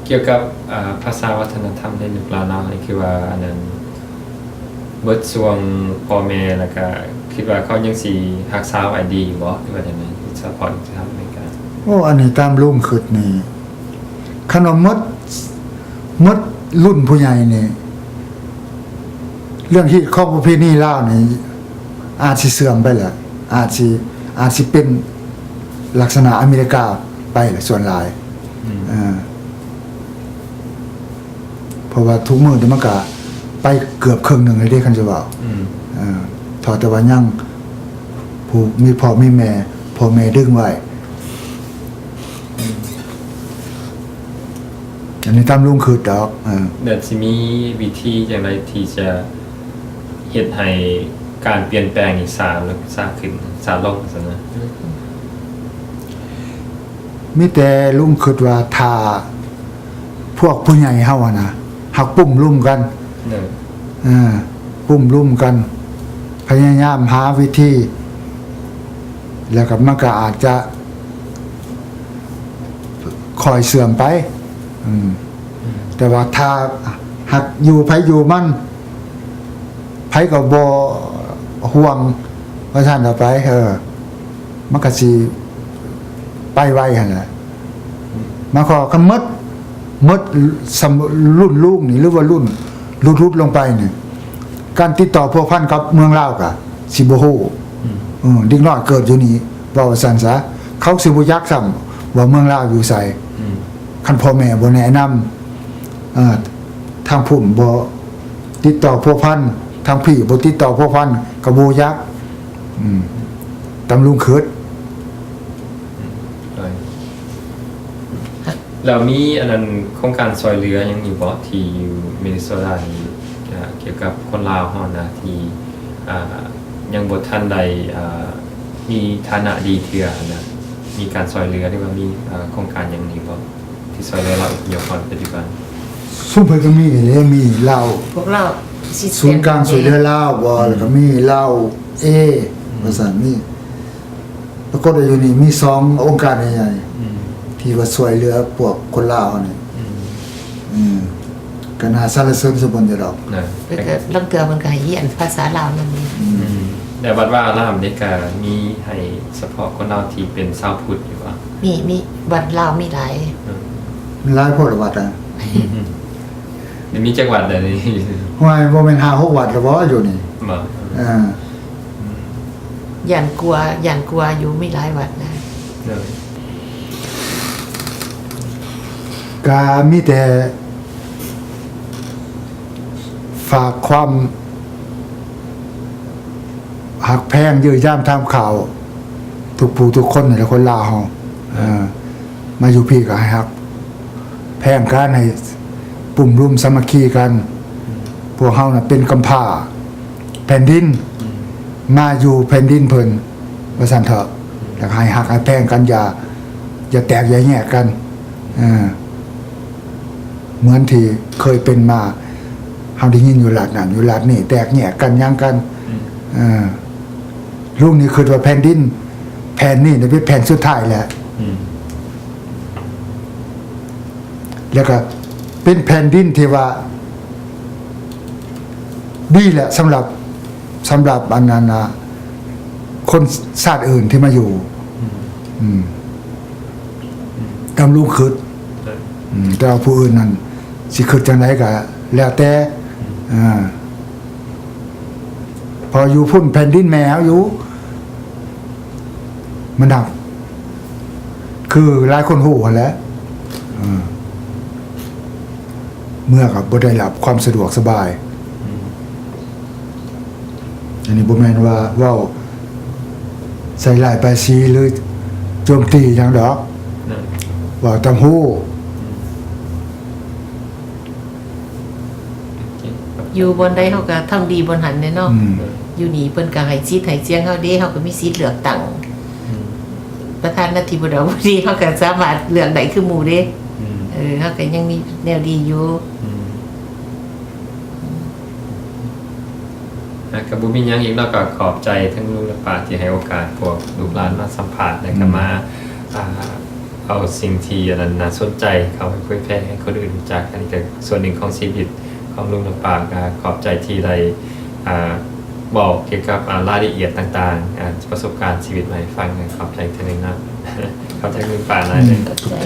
ກ່ຽວກັບ ອ່າ ພາສາວັດທະນະທຳໃນລູກຫຼານລາວນີ້ ຄືວ່າອັນນັ້ນ ເບິດຊ່ວງພໍ່ແມ່ ແລ້ວກະຄິດວ່າເຂົາຍັງຊິຮັກສາໄວ້ດີຢູ່ບໍ່ ຫຼືວ່າຈັ່ງໃດ ສະເພາະສະຫະລັດອາເມລິກາ? ໂອ້ ອັນນີ້ຕາມລຸງຄິດນີ້ ຄັນວ່າໝົດ ໝົດລຸ້ນຜູ້ໃຫຍ່ນີ້ ເລື່ອງຮີດຄອງປະເພນີລາວນີ້ ອາດຊິເສື່ອມໄປແຫຼະ ອາດຊິ ອາດຊິເປັນລັກສະນະອາເມລິກາໄປແຫຼະສ່ວນຫຼາຍ. ອືມ ເອີ ເພາະວ່າທຸກມື້ນີ້ມັນກະໄປເກືອບເຄິ່ງໜຶ່ງແລ້ວເດ້ ຄັນຊິເວົ້າ. ອືມ ເອີ ເທົ່າແຕ່ວ່າຍັງຜູ້ມີພໍ່ມີແມ່ ພໍ່ແມ່ດຶງໄວ້. ອັນນີ້ຕາມລຸງຄິດດອກ. ເອີ ແລ້ວຊິມີວິທີຈັ່ງໃດທີ່ຈະເຮັດໃຫ້ການປ່ຽນແປງນີ້ຊ້າລົງ ຊ້າຂຶ້ນ ຊ້າລົງຊັ້ນນະ? ມີແຕ່ລຸງຄິດວ່າຖ້າພວກຜູ້ໃຫຍ່ເຮົາຫັ້ນນະ ຮັກປຸ້ມລຸມກັນ ເອີ ປຸ້ມລຸມກັນ ພະຍາຍາມຫາວິທີ ແລ້ວກໍມັນກໍອາດຈະຄ່ອຍເສື່ອມໄປ. ອືມ ແຕ່ວ່າຖ້າຫາກຢູ່ໃຜຢູ່ມັນ ໃຜກໍບໍ່ຫ່ວງວ່າຊັ້ນເອົາໄປ ເອີ ມັນກໍຊິໄປໄວຫັ້ນແຫຼະ. ມັນກໍຄັນໝົດ ໝົດ ສຳ ລຸ້ນລູກນີ້ ຫຼືວ່າລຸ້ນຫຼຸດໆລົງໄປນີ້ ການຕິດຕໍ່ພົວພັນກັບເມືອງລາວກໍຊິບໍ່ຮູ້. ອືມ ເອີ ເດັກນ້ອຍເກີດຢູ່ນີ້ ເວົ້າວ່າຊັ້ນຊະ ເຂົາຊິບໍ່ຈັກຊ້ຳວ່າເມືອງລາວຢູ່ໃສ. ອືມ ຄັນພໍ່ແມ່ບໍ່ແນະນຳ ເອີ ທາງພຸ້ນບໍ່ຕິດຕໍ່ພົວພັນ ທາງພີ້ບໍ່ຕິດຕໍ່ພົວພັນ ກໍບໍ່ຈັກ. ອືມ ຕາມລຸງຄິດ. ອືມ ໂດຍ ແລ້ວມີອັນນັ້ນ ໂຄງການຊ່ວຍເຫຼືອຫຍັງຢູ່ບໍ່ ທີ່ຢູ່ມິນເນໂຊຕານີ້ ອ່າ ກ່ຽວກັບຄົນລາວເຮົານະ ທີ່ ອ່າ ຍັງບໍ່ທັນໄດ້ ອ່າ ມີຖານະດີເທື່ອຫັ້ນນະ ມີການຊ່ອຍເຫຼືອ ຫຼືວ່າມີ ອ່າ ໂຄງການຫຍັງນີ້ບໍ່ ທີ່ຊ່ວຍເຫຼືອລາວອົບພະຍົບໃນປັດຈຸບັນ? ຊຸມເພິ່ນກໍມີເດ້ ມີລາວ ພວກລາວ ສູນກາງຊ່ວຍເຫຼືອລາວບໍ ອືມ ແລ້ວກໍມີລາວເອ ອືມ ວ່າຊັ້ນ ມີ ປາກົດວ່າຢູ່ນີ້ມີສອງອົງການໃຫຍ່ໆ ອືມ ທີ່ວ່າຊ່ວຍເຫຼືອພວກຄົນລາວເຮົານີ້. ອືມ ອືມ ກໍໜ້າສັນລະເສີນສູ່ເພິ່ນຢູ່ດອກ. ແລ້ວກໍລາງເທື່ອເພິ່ນກໍໃຫ້ຮຽນພາສາລາວນຳ. ອືມ ແລ້ວວັດວາອາຣາມນີ້ກໍມີໃຫ້ສະເພາະຄົນລາວທີ່ເປັນຊາວພຸດຢູ່ບໍ່? ມີ ມີ ວັດລາວມີຫຼາຍ. ອືມ ມັນຫຼາຍໂພດລະວັດນະ. ອືມ ນີ້ມີຈັກວັດແລ້ວນີ້? ຫ້ວຍ ບໍ່ແມ່ນຫ້າຫົກວັດລະບໍຢູ່ນີ້? ບໍ່ ເອີ ອືມ ຢ້ານກົວ ຢ້ານກົວຢູ່ ມີຫຼາຍວັດນະ. ໂດຍ ກະມີແຕ່ຝາກຄວາມຮັກແພງເຍີ້ຍຢາມທາມຂ່າວ ທຸກຜູ້ທຸກຄົນນີ້ແຫຼະ ຄົນລາວເຮົາ ເອີ ມາຢູ່ພີ້ກໍໃຫ້ຮັກແພງກັນ ໃຫ້ປຸ້ມລຸມສາມັກຄີກັນ. ພວກເຮົານະເປັນກຳພ້າແຜ່ນດິນ ມາຢູ່ແຜ່ນດິນເພິ່ນ ວ່າຊັ້ນເຖາະ. ແລ້ວໃຫ້ຮັກໃຫ້ແພງກັນ ຢ່າ ຢ່າແຕກຢ່າແຍກກັນ ເອີ ເໝືອນທີ່ເຄີຍເປັນມາ ເຮົາໄດ້ຍິນຢູ່ລັດນັ້ນຢູ່ລັດນີ້ ແຕກແຍກກັນຫຍັງກັນ. ເອີ ລຸງນີ້ຄິດວ່າແຜ່ນດິນແຜ່ນນີ້ເປັນແຜ່ນສຸດທ້າຍແຫຼະ ແລ້ວກໍເປັນແຜ່ນດິນທີ່ວ່າດີແຫຼະ ສຳລັບ ສຳລັບອັນນັ້ນນະ ຄົນຊາດອື່ນທີ່ມາຢູ່. ອືມ ອືມ ຕາມລຸງຄິດ. ອືມ ແຕ່ວ່າຜູ້ອື່ນນັ້ນຊິຄິດຈັ່ງໃດກໍແລ້ວແຕ່. ອືມ ເອີ ເພາະຢູ່ພຸ້ນແຜ່ນດິນແມ່ເຮົາຢູ່ ມັນໜັກ ຄືຫຼາຍຄົນຮູ້ຫັ້ນແຫຼະ. ເອີ ເມືອກໍບໍ່ໄດ້ຮັບຄວາມສະດວກສະບາຍ. ອືມ ອັນນີ້ບໍ່ແມ່ນວ່າເວົ້າໃສ່ຮ້າຍປ້າຍສີ ຫຼື ໂຈມຕີຫຍັງດອກ ເວົ້າຕາມຮູ້. ຢູ່ບ່ອນໃດເຮົາກໍທຳດີບ່ອນຫັ້ນແຫຼະເນາະ. ອືມ ຢູ່ນີ້ເພິ່ນກໍໃຫ້ສິດໃຫ້ສຽງເຮົາເດ້ ເຮົາກໍມີສິດເລືອກຕັ້ງ. ອືມ ປະທານາທິບໍດີ ເຮົາກໍສາມາດເລືອກໄດ້ຄືໝູ່ເດ້. ອືມ ເອີ ເຮົາກໍຍັງມີແນວດີຢູ່. ອືມ ອ່ະ ກໍບໍ່ມີຫຍັງອີກເນາະ ກໍຂອບໃຈທັງລຸງ ແລະ ປ້າ ທີ່ໃຫ້ໂອກາດພວກລູກຫຼານມາສຳພາດ ແລະ ກໍ ອືມ ມາ ອ່າ ເອົາສິ່ງທີ່ອັນນັ້ນໜ້າສົນໃຈເຂົ້າໄປເຜີຍແຜ່ໃຫ້ຄົນອື່ນຮູ້ຈັກ. ອັນນີ້ກໍສ່ວນໜຶ່ງຂອງຊີວິດຂອງລຸງນ້ຳປາ. ກໍຂອບໃຈທີ່ໄດ້ ອ່າ ເວົ້າກ່ຽວກັບ ອ່າ ລາຍລະອຽດຕ່າງໆ ອ່າ ປະສົບການຊີວິດມາໃຫ້ຟັງ. ຂອບໃຈເທື່ອໜຶ່ງເນາະ. ຂອບໃຈລຸງນ້ຳປາຫຼາຍເລີຍ. ຂອບໃຈ.